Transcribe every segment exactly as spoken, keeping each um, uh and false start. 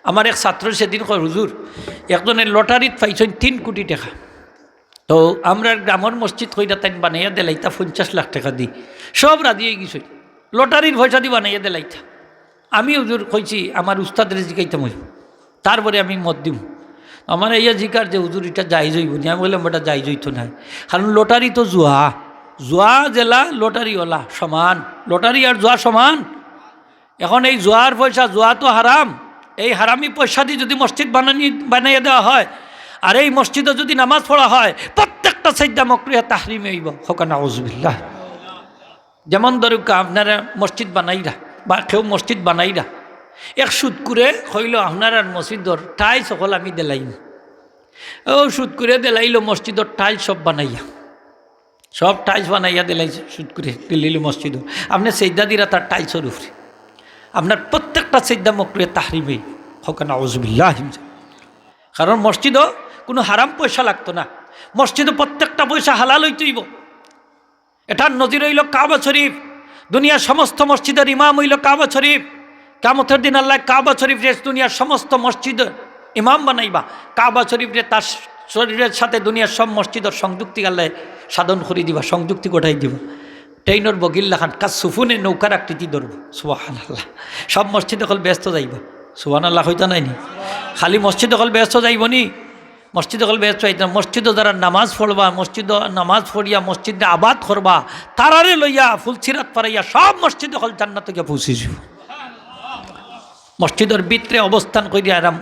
আমার এক ছাত্র সেদিন কয়, "হুজুর, একজনে লটারিত পাইছইন তিন কোটি টেকা, তো আমরার গ্রামর মসজিদ কইরা তাইন বানাইয়া দিলাইতা পঞ্চাশ লাখ টেকা দি, সব রাজি অইগেছইন, লটারির পয়সা দি বানাইয়া দিলাইতা।" আমি হুজুর কইছি, "আমার উস্তাদরে জিকাইতাম অইবো, তারপরে আমি মত দিমু।" আমারে ইয়া জিকার যে, "হুজুর, ইটা জায়েজ অইবো নি?" আমি কইলাম, "বেটা, জায়েজ অইতো নায়, কারণ লটারি তো জুয়া, জুয়া যেলা লটারি অলা সমান, লটারি আর জুয়া সমান।" এখন এই জুয়ার পয়সা, জুয়া তো হারাম, এই হারামি পয়সা দি যুদি মসজিদ বানানি, বানাইয়া দেওয়া হয়, আর এই মসজিদো যুদি নামাজ পড়া হয়, প্রত্যেকটা সেজদা মাকরুহে তাহরিমি অইবো। কউক্কা নাউজুবিল্লাহ। যেমন ধরউক্কা, আপনারা মসজিদ বানাইরা বা কেউ মসজিদ বানাইরা, এক সুদখুরে কইলো, "আপনারার মসজিদর tiles অকল আমি দিলাইমু।" অউ সুদখুরে দিলাইলো মসজিদর tiles সব বানাইয়া, সব tiles বানাইয়া দিলাইছে সুদখুরে, দিলাইলো মসজিদো। আপনে সেজদা দিরা তার tiles-অর উপরে, আপনার প্রত্যেকটা সেজদা মাকরুহে তাহরিমি। কউক্কা নাউজুবিল্লাহ। কারণ মসজিদো কুনু হারাম পয়সা লাগতো না, মসজিদো প্রত্যেকটা পয়সা হালাল অইতো অইবো। এটার নজির অইলো কাবা শরীফ। দুনিয়ার সমস্ত মসজিদর ইমাম অইলো কাবা শরীফ। কিয়ামতর দিন আল্লায় কাবা শরীফরে দুনিয়ার সমস্ত মসজিদর ইমাম বানাইবা। কাবা শরীফরে তার শরীফর সাথে দুনিয়ার সব মসজিদর সংযুক্তি আল্লায় সাধন করি দিবা, সংযুক্তি ঘটাই দিবা। ট্রেইনর বগির লাখান কাসসুফুনে নৌকার আকৃতি ধরবো। সুবহানাল্লাহ। সব মসজিদ অকল বেহেস্তো যাইবা। সুবহানাল্লাহ কইতা নায় নি? খালি মসজিদ অকল বেহেস্তো যাইবো নি? মসজিদ অকল বেহেস্তো যাইতো না। মসজিদো যারা নামাজ পড়বা, মসজিদো নামাজ পড়িয়া মসজিদরে আবাদ করবা, তারারে লইয়া ফুলসিরাত পারাইয়া সব মসজিদ অকল জান্নাতো গিয়া পৌঁছি যাইবো। মসজিদর ভিতরে অবস্থান করিয়া আরাম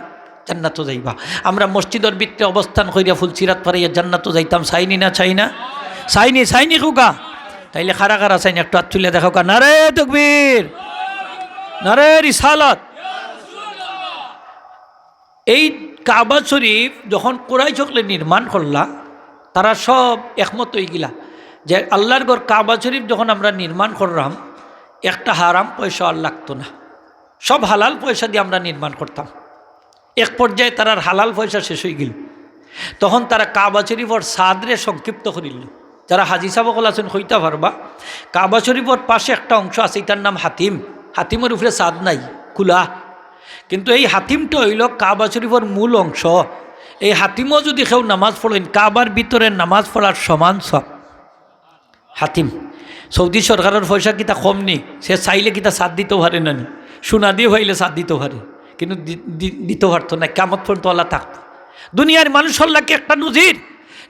জান্নাতো যাইবা। আমরা মসজিদর ভিতরে অবস্থান করিয়া ফুলসিরাত পারাইয়া জান্নাতো যাইতাম, চাই নি না চাই না? চাই নি, চাই নি কউক্কা? তাইলে কারা কারা চাইন একটু আত তুলিয়া দেখাউক্কা। নারায়ে তাকবীর, নারায়ে রিসালাত। এই কাবা শরীফ যখন কুরাইশ অকলে নির্মাণ করলা, তারা সব একমত অইগেলা যে আল্লার ঘর কাবা শরীফ যখন আমরা নির্মাণ কররাম, একটা হারাম পয়সা আর লাগতো না, সব হালাল পয়সা দি আমরা নির্মাণ করতাম। এক পর্যায়ে তারার হালাল পয়সা শেষ অইগেলো, তখন তারা কাবা শরীফর ছাদরে সংক্ষিপ্ত করিলো। যারা হাজি সাব অকল আছইন কইতা পারবা, কাবা শরীফর পাশে একটা অংশ আছে, ইটার নাম হাতিম। হাতিমর উপরে ছাদ নাই, খুলা। কিন্তু এই হাতিমটা অইলো কাবা শরীফর মূল অংশ। এই হাতিমো যুদি কেউ নামাজ পড়ইন, কাবার ভিতরে নামাজ পড়ার সমান সওয়াব। হাতিম, সৌদি সরকারর পয়সা কিতা কম নি? সে চাইলে কিতা ছাদ দিতো পারে না নি? সোনা দিয়া পাইলে ছাদ দিতো পারে, কিন্তু দি-, দি-, দিতো পারতো না, কিয়ামত পর্যন্ত আল্লাহ থাকতো। দুনিয়ার মানুষর লাগি একটা নজির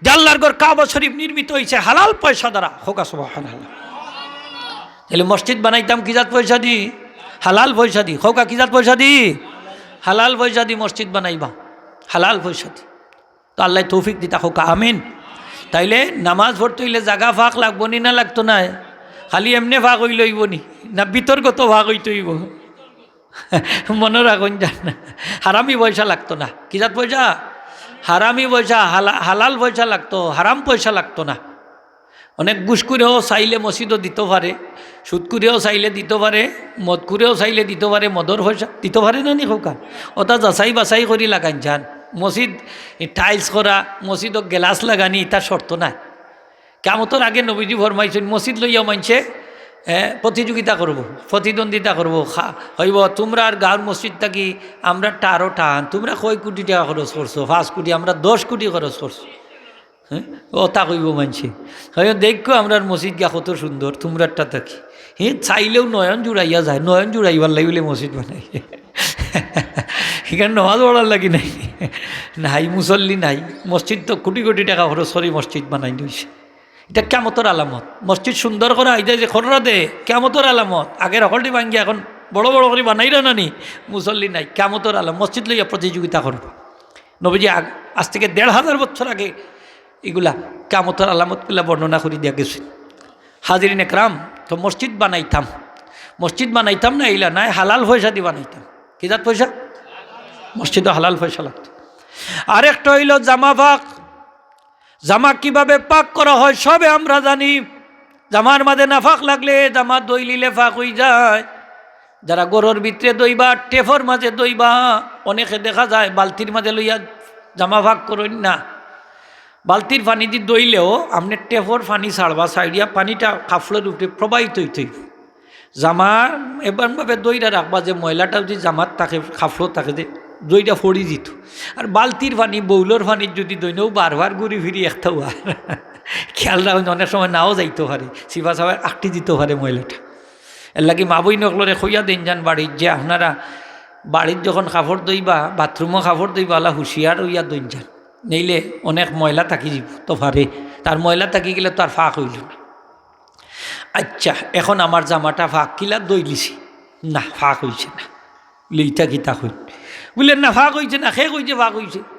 যে আল্লার ঘর কাবা শরীফ নির্মিত অইছে হালাল পয়সা দ্বারা। কউক্কা সুবহানাল্লাহ। তাইলে মসজিদ বানাইতাম কি জাত পয়সা দি? হালাল পয়সা দি। কউক্কা কি জাত পয়সা দি? হালাল পয়সা দি মসজিদ বানাইবা, হালাল পয়সা দি। তো আল্লায় তৌফিক দিতা কউক্কা, আমিন। তাইলে নামাজ পড়তে অইলে জাগা ফাঁক লাগবো নি না লাগতো নায়? খালি এমনে ফাঁক অইলে অইবো নি, না ভিতরগত ফাঁক অইতে অইবো? মনো রাখইন যান, হারামি পয়সা লাগতো না। কি জাত পয়সা? হারামি পয়সা, হালা-, হালাল পয়সা লাগতো, হারাম পয়সা লাগতো না। অনেক ঘুষখুরেও চাইলে মসজিদো দিতো পারে, সুদখুরেও চাইলে দিতো পারে, মদখুরেও চাইলে দিতো পারে, মদর পয়সা দিতো পারে না নি কউক্কা? ওটা যাচাই বাছাই করি লাগাইন যান। মসজিদ tiles করা, মসজিদো glass লাগানি, ইটা শর্ত নায়। কিয়ামতর আগে নবীজি ফরমাইছইন, মসজিদ লইয়া মানষে, এ, প্রতিযোগিতা করবো, প্রতিদ্বন্দ্বিতা করবো। খা-, কইবো, "তুমরার গাঁওর মসজিদ থাকি আমরারটা আরো টান, তুমরা কয় কোটি টেকা খরচ করছো, পাঁচ কোটি, আমরা দশ কোটি খরচ করছি।" হ্যাঁ? ওটা কইবো মানষে। কইবো, "দেখো আমরার মসজিদ গিয়া কত সুন্দর, তুমরারটা থাকি।" হে, চাইলেও নয়ন জুড়াইয়া যায়, নয়ন জুড়াইবার লাগি বুলে মসজিদ বানাই। ইখান নামাজ পড়ার লাগি নায়। নাই, মুসল্লি নাই। মসজিদ তো কোটি কোটি টেকা খরচ করি মসজিদ বানাইন অইছে। ইটা কিয়ামতর আলামত। মসজিদ সুন্দর করা, ইটা যে কররা দে, কিয়ামতর আলামত। আগের হকলটি ভাঙ্গিয়া এখন বড় বড় করি বানাইরা না নি, মুসল্লি নাই, কিয়ামতর আলামত। মসজিদ লইয়া প্রতিযোগিতা করবা। নবীজি আগ-, আজ থেকে দেড় হাজার বছর আগে ইগুলা কিয়ামতর আলামতগুলা বর্ণনা করি দিয়া গেছইন। হাজিরিন একরাম, তো মসজিদ বানাইতাম, মসজিদ বানাইতাম না ইলা নায়, হালাল পয়সা দি বানাইতাম। কি জাত পয়সা? মসজিদো হালাল পয়সা লাগতো। আরেকটা অইলো জামা পাক। জামা কিভাবে পাক করা হয় সবে আমরা জানি। জামার মাঝে নাপাক লাগলে জামা ধইলিলে পাক অইযায়। যারা ঘরর ভিতরে ধইবা, টেপর মাঝে ধইবা, অনেকে দেখা যায় বালতির মাঝে লইয়া জামা পাক করইন না, বালতির পানি দি ধইলেও আপনে টেপর পানি ছাড়বা, ছাড়িয়া পানিটা কাপড়র উপরে প্রবাহিত অইতে অইবো। জামা এমনভাবে ধইরা রাখবা যে ময়লাটা যুদি জামাত থাকে, কাপড়ো থাকে যে জইটা ফড়ি দিত। আর বালতির পানি, বউলর পানিত যুদি দইন, অউ বারবার ঘুরি ফিরি একটাউ আর। খেয়াল রাখইন, অনেক সময় নাও যাইতো পারে, ছিফা সাফায় আটকি দিতো পারে ময়লাটা। এরলাগি মা-বইন অকলরে কইয়া দেইন যান বাড়িত যে আপনারা বাড়িত যখন কাপড় ধইবা, বাথরুমো কাপড় ধইবা, অলা হুঁশিয়ার অইয়া ধইন যান, নাইলে অনেক ময়লা থাকি যিবো তো পারে। তার ময়লা থাকি গেলে তো আর ফাক অইলো না। আইচ্ছা, এখন আমার জামাটা ফাক, কিলা ধইলিছি? না, ফাক অইছে না। বুলে, "ইটা কিতা কইন?" বুলে, "না, ফাক অইছে না, কে কইছে ফাক অইছে?"